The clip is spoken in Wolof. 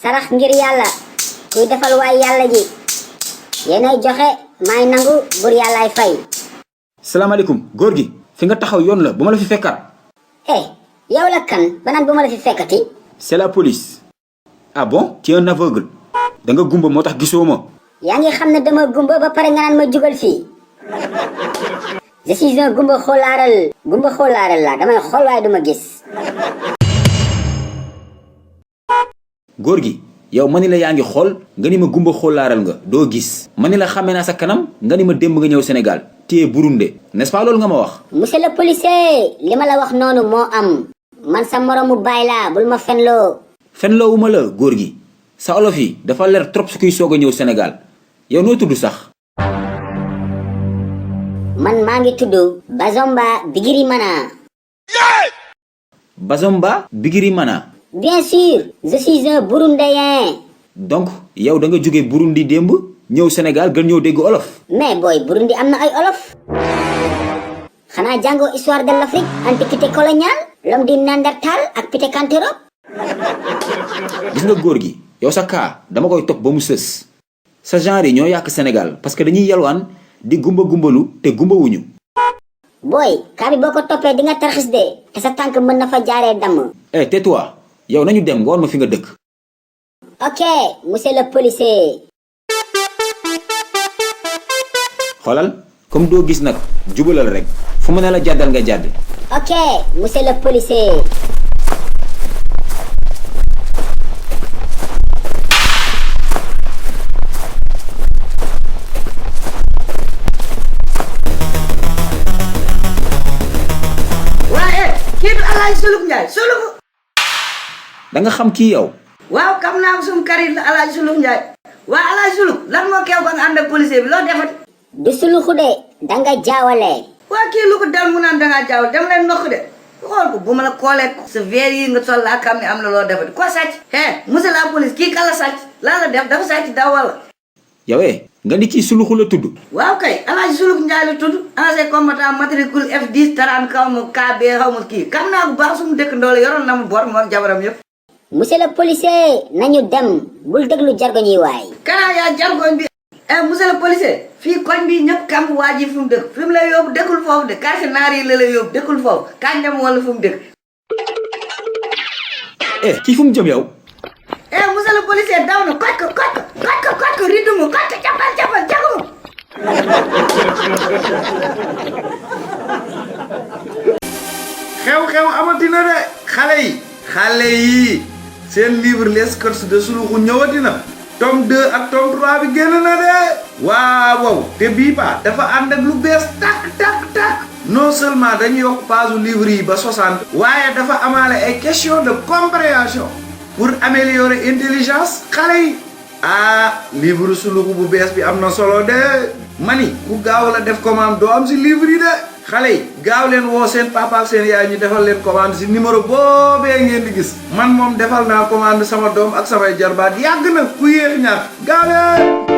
sarax ngir yàlla kuy defal waay yàlla ji yéenay joxe may nangu bur yàllaay fay. salaamaaleykum góor gi fi nga taxaw yoon la bu ma la fi fekkaat. yow la kan banaan bu ma la fi fekkati. c'est la police. ah bon tu es un aveugle. da nga gumba moo tax gisoo ma. yaa ngi xam ne dama gumba ba pare nga naan ma jugal fii. je suis un gumba xoolaaral la damay xool waaye duma gis. góor gi yow ma ni la yaa ngi xool nga ni ma gumba xoolaaral nga doo gis ma ni la xamee naa sa kanam nga ni ma démb nga ñëw Sénégal téye Burundi n'est-ce pas loolu nga ma wax. monsieur le policier li ma la wax noonu moo am man sa moromu baay laa bul ma fenloo. fenloo wu ma la góor gi sa olof yi dafa leer trop su kuy soog a ñëw Sénégal yow noo tudd sax. man maa ngi tudd Bazomba Bigirimana. Bazomba Bigirimana. bien sûr je suis un burundéen. donc yow da nga jóge Burundi démb ñëw Sénégal gën ñëw dégg olof. mais booy Burundi am na ay olof. xanaa jàngoo histoire de l'Afrique antiquité coloniale l'homme du Néandertal ak Pithecanthrope. gis nga góor gi yow sa kaa dama koy topp ba mu sës sa genre yi ñoo yàq Sénégal parce que dañuy yalwaan di gumbalu te gumbawuñu. booy kaa bi boo ko toppee di nga tarxis de te sa tànk mën na fa jaaree damm. tais-toi yow nañu dem nga woon ma fi nga dëkk. ok monsieur le policier. xoolal comme doo gis nag jubalal rek fu mu ne la jàddal nga jàdd. ok monsieur le policier. kii du Alaaji Suluk Njaay Suluk. da nga xam kii yow. waaw kam naa ko sum karit la Alaaji Suluk Njaay. waa Alaaji Suluk lan moo keew ba nga ànd ak policier bi loo defati. du suluxu de danga jaawale. waa kii lu ko dal mu naan dangaa jaawale dem leen nokk de xool ko bu ma la koolee sa verre yi nga sol laa xam ne am na loo defati ko sàcc. monsieur la police kii kan la sàcc lan la def dafa sàcc daw wala. yow nga ni kii suluxu la tudd. waaw kay Alaaji Suluk Njaay la tudd ancien combattant matricule F10 30 xaw ma KB xaw ma kii xam naa bu baax sumu dëkk ndoole yoroon na mu bor moo jabaram yëpp. monsieur le policier nañu dem bul déglu jargoñ yi waay. kanaa yaa jargoñ bi. monsieur le policier fii koñ bi ñëpp kam waa ji fu mu dëkk fi mu lay yóbbu dëkkul foofu de quartier naar yi la lay yóbbu dëkkul foofu kañ dem wala fu mu dëkk. kii fu mu jëm yow. monsieur le policier daw na koj ko ridumu koj ko capal jagumu. xew-xew amatina de xale yi seen livre les courses de Suluxu ñëwati na tome 2 ak tome 3 bi génn na de waaw te bii ba dafa ànd ak lu bees tak non seulement dañu yokk page livre yi ba 60 waaye dafa amaale ay question de compréhension pour améliorer intelligence xale yi livre Suluxu bu bees bi am na solo de mani ku gaaw la def commande doo am si livre yi de xale yi gaaw leen woo seen papa ak seen yaay ñu defal leen commande si numéro boobee ngeen di gis man moom defal naa commande sama doom ak samay jarbaat yàgg na ku yéex ñaar gaaw leen